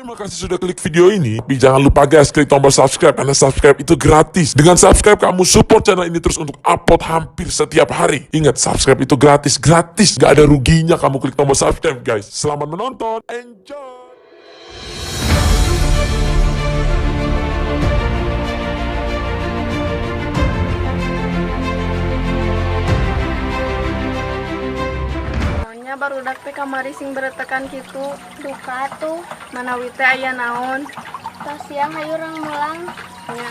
Terima kasih sudah klik video ini. Tapi jangan lupa guys, klik tombol subscribe karena subscribe itu gratis. Dengan subscribe kamu support channel ini terus untuk upload hampir setiap hari. Ingat, subscribe itu gratis, gratis. Gak ada ruginya kamu klik tombol subscribe guys. Selamat menonton, enjoy! Naonnya barudak teh kamari sing beretekan kitu. Duka tuh. Manawi teh aya naon? Tos siang hayu urang mulang. Nya.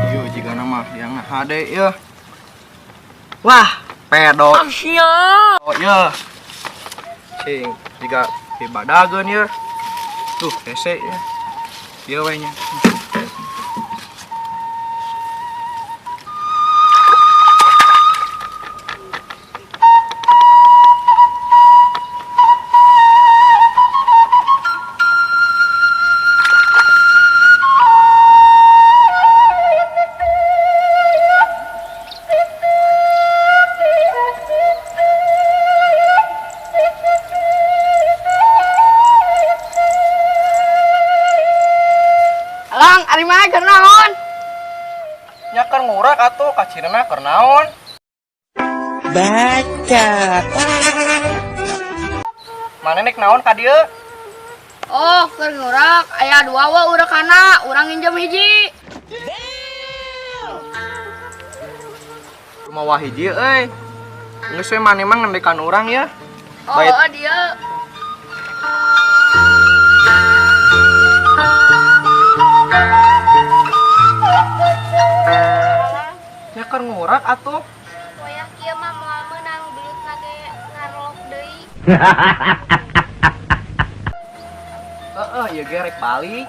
Iya, jika nama yang HD ya. Wah, pedo. Oh ya. Cing, jika dibadageun ya. Tuh, hese ya. Ieu we nya. Alang, ari mah keur naon? Nya keur ngurak atuh kacirna keur naon? Baca. Mana nek naon ka dieu? Oh, keur ngurak aya dua wa urekana, urang nginjem hiji. Kumaha hiji euy. Geus we maneh mah ngembekan urang ya. Oh, Baik. oh dia. Nya keur ngurak atuh. Wayah kieu mah moal meunang belutna ge ngarlok deui. Heeh, ieu ge rek balik.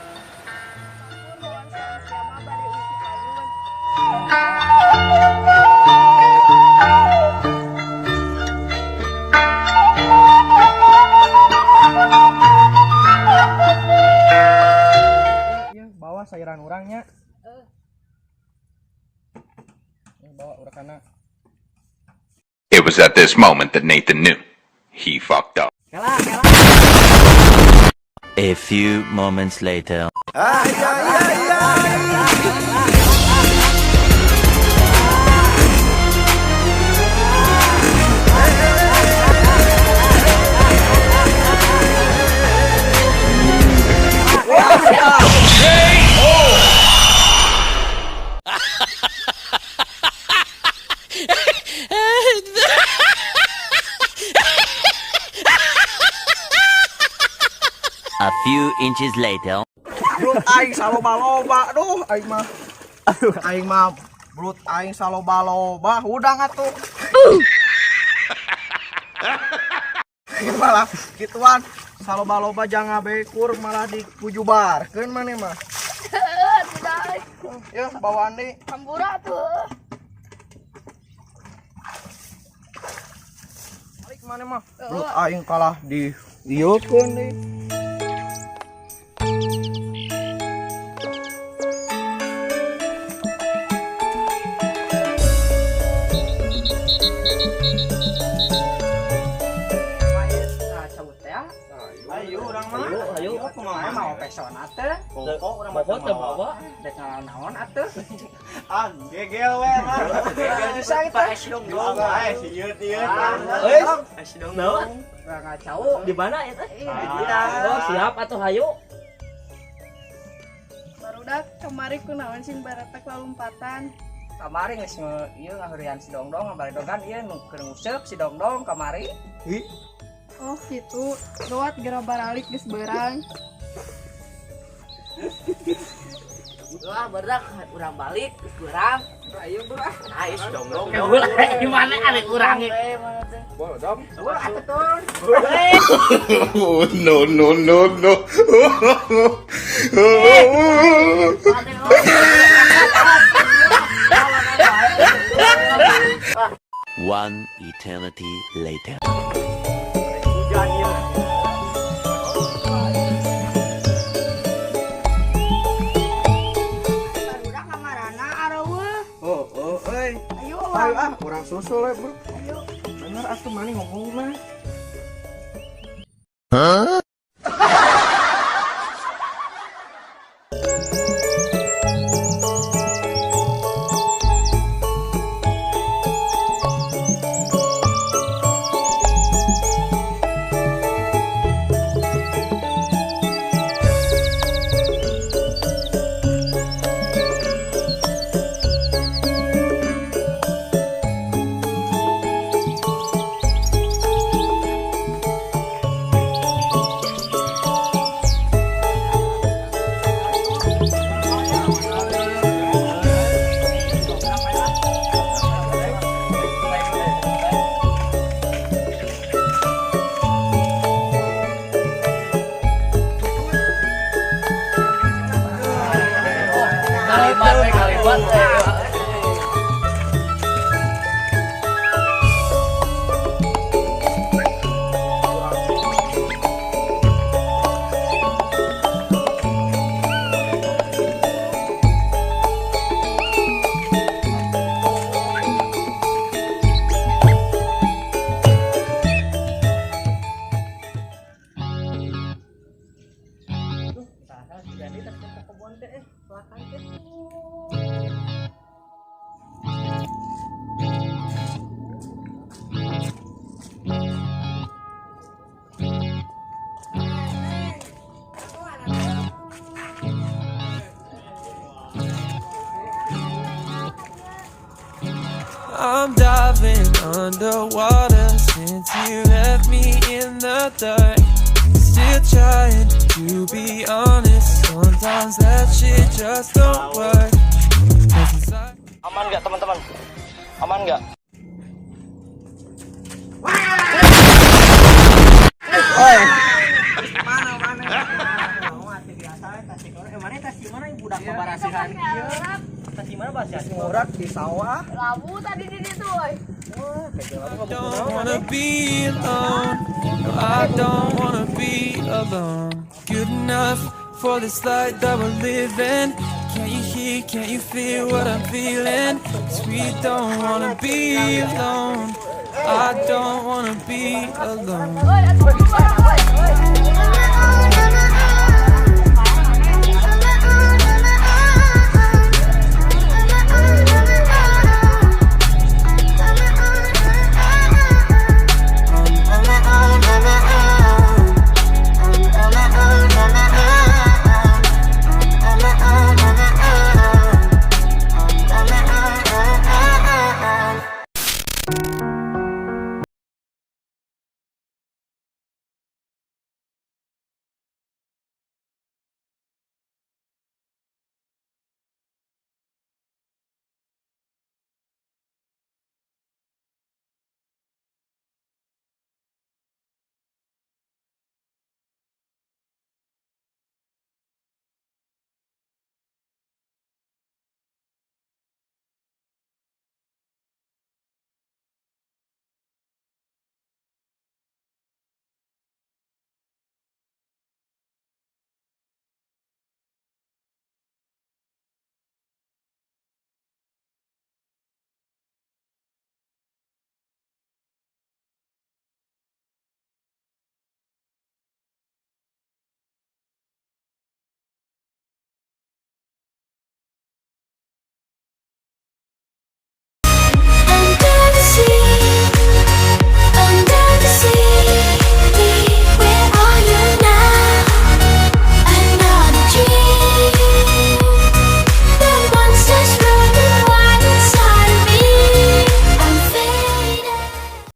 Iya, bawa sayuran urangnya. Ini bawa urekana. It was at this moment that Nathan knew. He fucked up. Kela, kela. A few moments later. A few inches later. Belut aing saloba-loba, duh aing mah. Aduh, aing mah belut aing saloba-loba, hudang atuh. Aing malah gituan saloba-loba jangan bekur malah dikujubarkeun maneh mah. Tidak. Ya, bawaan deui. Hampura tuh. Balik maneh mah. Belut aing kalah di ieukeun deui. Ayo urang mah. Ayo, kumaha mau pesona teh? Pokok urang mah teu mawa. Dek naon atuh. Ah, gegel we mah. Gegel bisa eta. Dong bae sieun ieu. Euy, Naon? Urang ngacau. Di mana eta? Di kita. Oh, siap atuh hayu. Barudak kamari kunaon sing baratak lalumpatan? Kamari geus ieu ngaheureuyan si Dongdong baredogan ieu nu keur nguseup si Dongdong kamari. Oh gitu, gawat gera baralik geus beurang. Wah, barudak urang balik geus beurang. Ayo bro ah. Ayo si Dongdong. Gimana ada urang? Dong. Bro atuh turun. No, no, no, no. One eternity later. Hujan ieu. Barudak kamarana areueuh. Oh, oh, euy. Ayo Ayo ah, urang susul we, bro. Ayo. Bener atuh maneh ngomong mah. Kalimat we kalimat. Jadi tas ke kebon teh pelakan teh. I'm diving underwater since you left me in the dark. Still trying to be honest. Sometimes that shit just don't work. 'Cause inside. Aman nggak teman-teman? Aman nggak? Oi. Mana mana? Mau atuh biasa tas mana tas di mana budak pabarasihan kieu? Tas di mana basihan? Ngurak di sawah. Labu tadi di ditu euy. Don't wanna be alone. No, I don't wanna be alone. Good enough for this life that we're living. Can't you hear? Can't you feel what I'm feeling? 'Cause we don't wanna be alone. I don't wanna be alone. Euy atuh.